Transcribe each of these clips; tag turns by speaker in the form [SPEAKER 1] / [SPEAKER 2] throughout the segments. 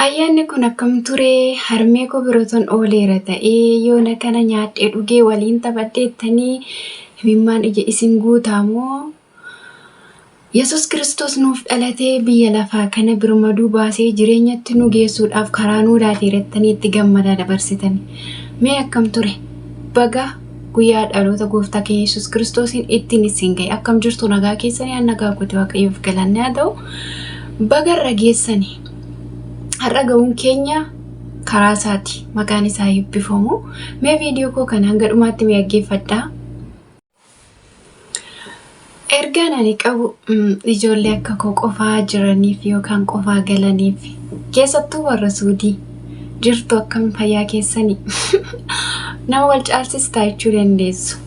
[SPEAKER 1] Ayyaanni kun akkam ture? Harmee koo birootan ooleera ta'ee yoona kana nyaadhee dhugee waliin taphadheettanii imimmaan ija isin guutaa moo? Yesus Kiristoos nuuf dhalatee biyya lafaa kana birmaduu baasee jireenyatti nu geessuudhaaf karaa nuu laateera jettanii itti gammadaa dabarsitani. Mee akkam ture? Baga guyyaa dhaloota gooftaa keenya Yesus Kiristoosiin ittiin isin ga'e. Akkam jirtu nagaa keessanii an nagaa kooti Waaqayyoof galanni haa ta'u. Baga irra geessani. Har'a ga'uun keenya karaa isaati. Maqaan isaa eebbifamu. Mee viidiyoo koo kana hanga dhumaatti mee dhaggeeffadhaa. Ergaan ani qabu ijoollee akka koo qofaa jiraniif yookaan qofaa galaniif keessattuu warra Suudii jirtu akkam fayyaa keessanii nama wal caalsistaa jechuu dandeessu.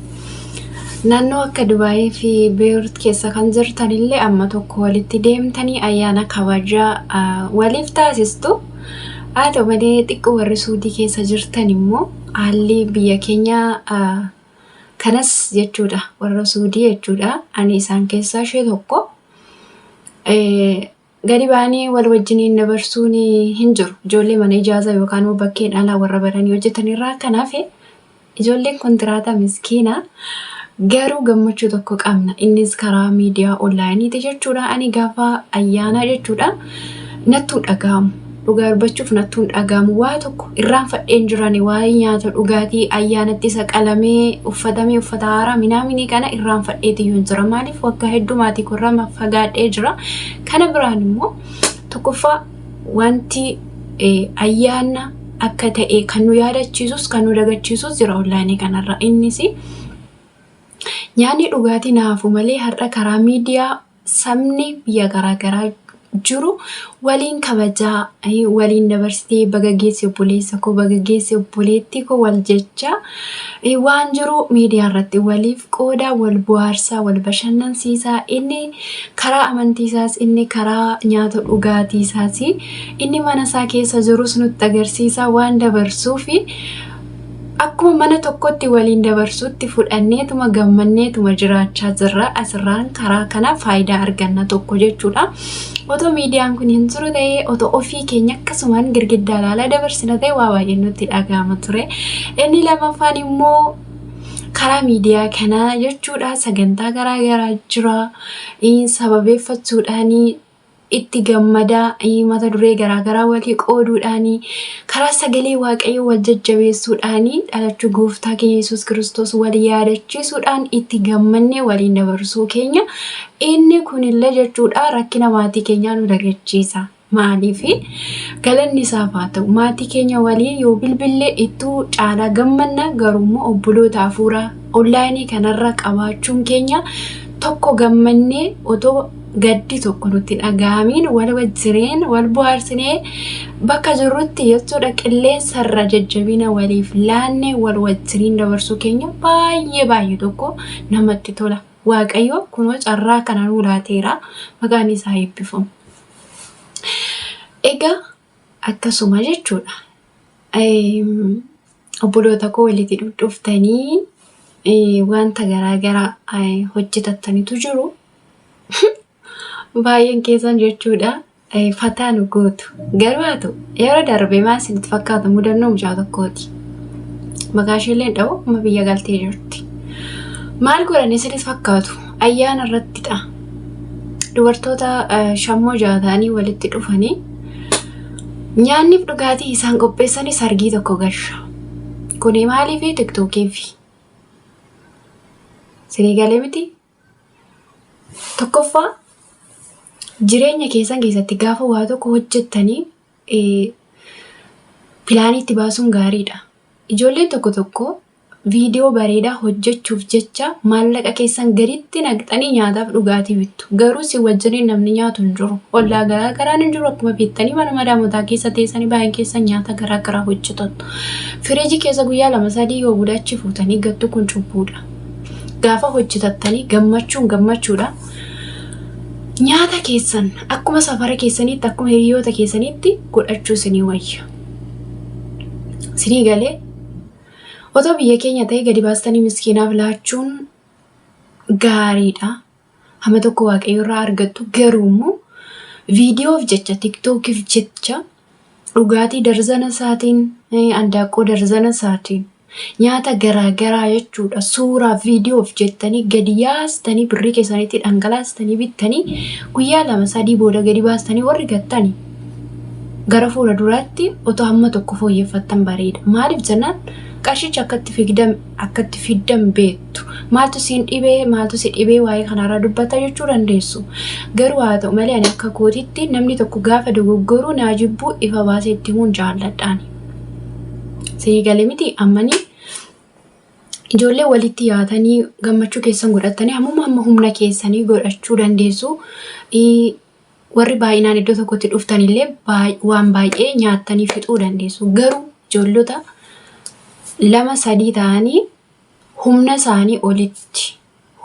[SPEAKER 1] Naannoo akka Dubaayii fi Beerut keessa kan jirtan illee amma tokko walitti deemtanii ayyaana kabajaa waliif taasistu. Haa ta'u malee xiqqoo warri Suudii keessa jirtan immoo haalli biyya keenyaa Kanas jechuudha warra Suudii jechuudha. Ani isaan keessaa ishee tokko. Gadi ba'anii wal wajjiniin dabarsuun hin jiru. Ijoollee mana ijaazaa yookaan immoo bakkeen alaa warra baranii hojjetan irraa kan hafe ijoolleen kontiraata miskiina garuu gammachuu tokko qabna. Innis karaa miidiyaa onlaayiniiti jechuudha. Ani gaafa ayyaanaa jechuudha nattuu dhaga'amu. Dhugaa dubbachuuf nattuu hin dhaga'amu. Waa tokko irraanfadheen jirani waa'ee nyaata dhugaatii ayyaanatti isa qalamee uffatamee uffata haaraa minaaminii kana irraanfadheetiyyuu hin jira. Maaliif waggaa hedduu maatii koorraa fagaadhee jira. Kana biraan immoo tokkoffaa wanti ayyaana akka ta'e kan nu yaadachiisus kan nu dagachiisus jira onlaayinii kanarra. Innis nyaanni dhugaatii naafu malee har'a karaa miidiyaa sabni biyya garaa garaa jiru waliin kabajaa waliin dabarsitee baga geesse obboleessa koo baga geesse obboleettii koo wal jecha waan jiru miidiyaa irratti waliif qoodaa wal bohaarsaa wal bashannansiisaa inni karaa amantii isaas inni karaa nyaata dhugaatii isaas inni mana isaa keessa jirus nutti agarsiisaa waan dabarsuufi Akkuma mana tokkotti waliin dabarsuutti fudhanneetuma gammanneetuma jiraachaa jirra. Asirraan karaa kana faayidaa arganna tokko jechuudha. Otoo miidiyaan kun hin jiru ta'ee otoo ofii keenya akkasumaan girgiddaa ilaalaa dabarsina ta'e waa baay'ee nutti dhaga'ama ture. Inni lammaffaan immoo karaa miidiyaa kanaa jechuudha sagantaa garaa garaa jira. Sababeeffachuudhaan itti gammadaa, mata duree garaa garaa walii qooduudhaan, karaa sagalee Waaqayyoo wal jajjabeessuudhaan, dhalachuu gooftaa keenya Yesuus Kiristoos wal yaadachiisuudhaan itti gammannee waliin dabarsuu keenya inni kunillee jechuudha rakkina maatii keenyaa nu dagachiisa. Maaliif galanni isaaf haa ta'u maatii keenya waliin yoo bilbillee ittuu caalaa gammanna garuummoo obboloota hafuuraa onlaayinii kanarra qabaachuun keenya tokko gammannee otoo gaddi tokko nutti hin dhaga'amiin wal wajjireen wal bohaarsinee bakka jirrutti jechuudha qilleensarra jajjabina waliif laannee wal wajjiriin dabarsuu keenya baay'ee baay'ee tokko namatti tola. Waaqayyo kunoo carraa kana nuu laateera maqaan isaa eebbifamu. Egaa akkasuma jechuudha. Obboloota koo walitti dhudhuftanii wanta garaa garaa hojjetattanitu jiru. Baay'een keessan jechuudha fataa nu gootu. Garuu haa ta'u yeroo darbe maal isinitti fakkaata mudannoo mucaa tokkooti. Maqaa isheellee hin dha'u amma biyya galtee jirti. Maal godhan isinitti fakkaatu ayyaana irrattidha. Dubartoota shammoo ja'a ta'anii walitti dhufanii nyaanniif dhugaatii isaan qopheessanii sargii tokko gasha. Kuni maaliifi tiktookiifi. Isinii galee miti? Tokkoffaa jireenya keessan keessatti gaafa waa tokko hojjettanii pilaanii itti baasuun gaariidha. Ijoolleen tokko tokko viidiyoo bareedaa hojjechuuf jecha maallaqa keessan gaditti naqxanii nyaataaf dhugaatii bittu. Garuu si wajjiniin namni nyaatu hin jiru. Ollaa garaa garaan hin jiru akkuma beektanii mana madaamotaa keessa teessanii baay'een keessan nyaata garaa garaa hojjetattu. Firiijii keessa guyyaa lama sadii yoo bule achi fuutanii gattu kun cubbuudha. Gaafa hojjetattanii gammachuun gammachuudha. Nyaata keessan akkuma safara keessaniitti akkuma hiriyoota keessaniitti godhachuu isinii wayya. Isinii galee otoo biyya keenya ta'e gadi baastanii miskiinaaf laachuun gaariidha. Hamma tokko waaqayyo irraa argattu garuu immoo viidiyoof jecha tiktookiif jecha Dhugaatii darzana isaatiin, handaaqqoo darzana isaatiin, nyaata garaa garaa jechuudha. Suuraa viidiyoof jettanii gadi yaastanii birrii keessanitti dhangalaastanii bittanii guyyaa 2 3 booda gadi baastanii warri gattani gara fuula duraatti otoo hamma tokko fooyyeffattan bareeda. Maaliif jennaan qarshicha akkatti figdan akkatti fiddan beektu. Maaltu siin dhibee maaltu si dhibee waa'ee kanarraa dubbata jechuu dandeessu. Garuu haa ta'u malee ani akka kootitti namni tokko gaafa dogoggoru naa jibbuu ifa baasee itti himuun jaalladhaani. Sinii galee miti ammanii ijoollee walitti yaatanii gammachuu keessan godhattanii hammuma hamma humna keessanii godhachuu dandeessu. Warri baay'inaan iddoo tokkotti dhuftan illee waan baay'ee nyaattanii fixuu dandeessu. Garuu ijoollota 2 3 ta'anii humna isaanii olitti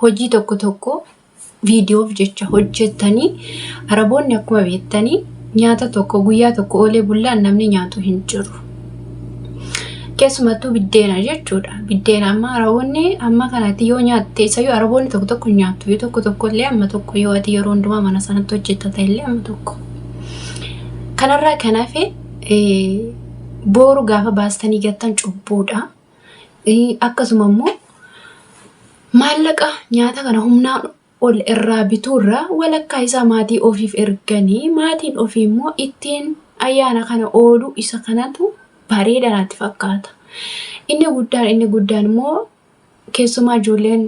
[SPEAKER 1] hojii tokko tokko viidiyoof jecha hojjettanii Araboonni akkuma beektanii nyaata tokko guyyaa tokko oolee bullaan namni nyaatu hin jiru. Keessumattuu biddeena jechuudha. Biddeena amma Araboonni amma kanatti yoo nyaatte isayyuu Araboonni tokko tokko hin nyaattu. Yoo tokko tokko illee amma tokko yoo ati yeroo hundumaa mana sanatti hojjetta ta'e illee amma tokko. Kanarraa kan hafe booru gaafa baastanii gattan cubbuudha. Akkasuma immoo maallaqa nyaata kana humnaan ol irraa bituurra walakkaa isaa maatii ofiif erganii maatiin ofii immoo ittiin ayyaana kana oolu isa kanatu bareeda natti fakkaata. Inni guddaan inni guddaan immoo keessumaa ijoolleen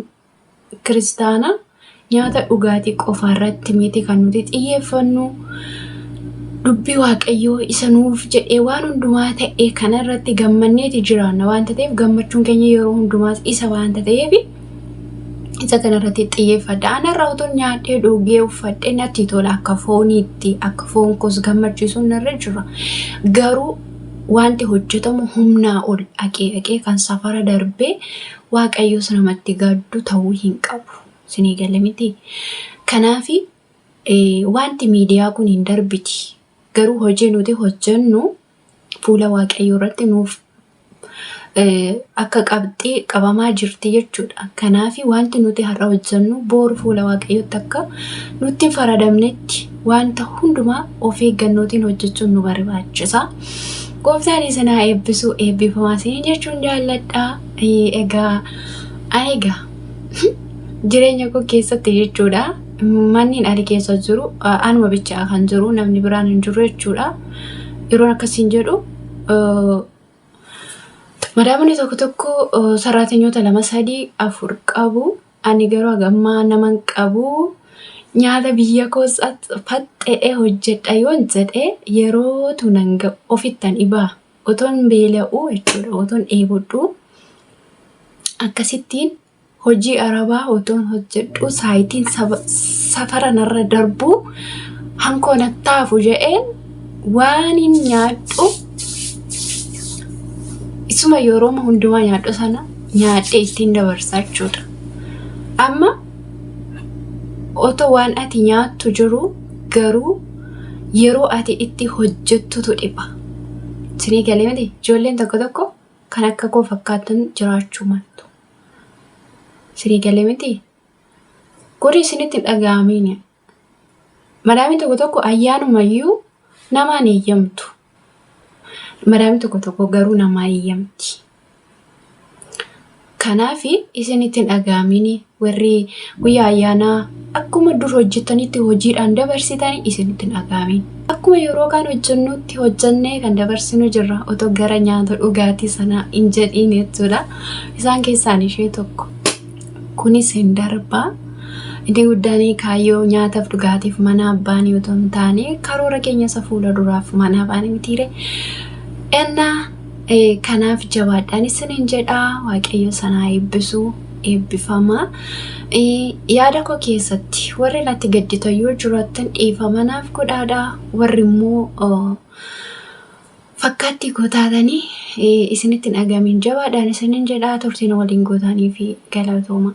[SPEAKER 1] kiristaanaa nyaata dhugaatii qofa irratti miti kan nuti xiyyeeffannu dubbii Waaqayyoo isa nuuf jedhee waan hundumaa ta'e kana irratti gammanneeti jiraanna waanta ta'eef gammachuun keenya yeroo hundumaas isa waanta ta'eef isa kana irratti xiyyeeffadha. Ana irraa utuun nyaadhee dhugee uffadhee natti tola akka fooniitti akka foon koos gammachiisuun narra jira. Garuu wanti hojjetamu humnaa ol dhaqee dhaqee kan safara darbee Waaqayyoos namatti gaddu ta'uu hin qabu. Isinii gale miti. Kanaaf wanti miidiyaa kun hin darbiti. Garuu hojii nuti hojjennu fuula Waaqayyoo irratti nuuf akka qabxii qabamaa jirti jechuudha. Kanaaf wanti nuti har'a hojjennu booru fuula Waaqayyootti akka nutti hin faradamnetti wanta hundumaa of eeggannootiin hojjechuun nu barbaachisa. Gooftaan isin haa eebbisu eebbifamaa isin jechuun jaalladha. Egaa ani egaa jireenya koo keessatti jechuudha. Manni ani keessa jiru anuma bichaa kan jiru namni biraan hin jiru jechuudha. Yeroon akkasiin jedhu madaamonni tokko tokko saraatenyoota 2 3 4 qabu. Ani garuu hagammaa nama hin qabu. Nyaata biyya koos faxxe'ee hojjedha yoon jedhe yerootu nan ga'u ofittan dhibaa. Otoon beela'uu jechuudha. Otoon dheebodhuu akkasittiin hojii arabaa otoon hojjedhuu saayitiin safara narra darbuu hankoo nattaafu jedheen waan hin nyaadhu isuma yerooma hundumaa nyaadhu sana nyaadhee ittiin dabarsa jechuudha. Amma otoo waan ati nyaattu jiru garuu yeroo ati itti hojjettutu dhiba. Isinii galee miti ijoolleen tokko tokko kan akka koo fakkaatan jiraachuu maltu. Isinii galee miti kuni isinitti hin dhaga'amiin. Madaamiin tokko tokko ayyaanumayyuu namaan eeyyamtu. Madaamiin tokko tokko garuu namaa eeyyamti. Kanaaf isinitti hin dhaga'amiin warri guyyaa ayyaanaa akkuma dur hojjettanitti hojiidhaan dabarsitanii isinitti hin dhaga'amiin. Akkuma yeroo kaan hojjennutti hojjennee kan dabarsinu jirra otoo gara nyaata dhugaatii sanaa hin jedhiin jechuudha. Isaan keessaan ishee tokko. Kunis hin darba. Inni guddaan kaayyoo nyaataaf dhugaatiif manaa baane otoo hin taane karoora keenya isa fuula duraaf manaa baane mitiire. Ennaa kanaaf jabaadhaan isiniin jedha Waaqayyo sanaa eebbisu eebbifama. Yaada koo keessatti warri natti gadditan yoo jiraattan dhiifama naaf godhaadha. Warri immoo fakkaattii koo taatanii isinitti hin dhagamin jabaadhaan isiniin jedha turtiin waliin gootanii fi galatooma.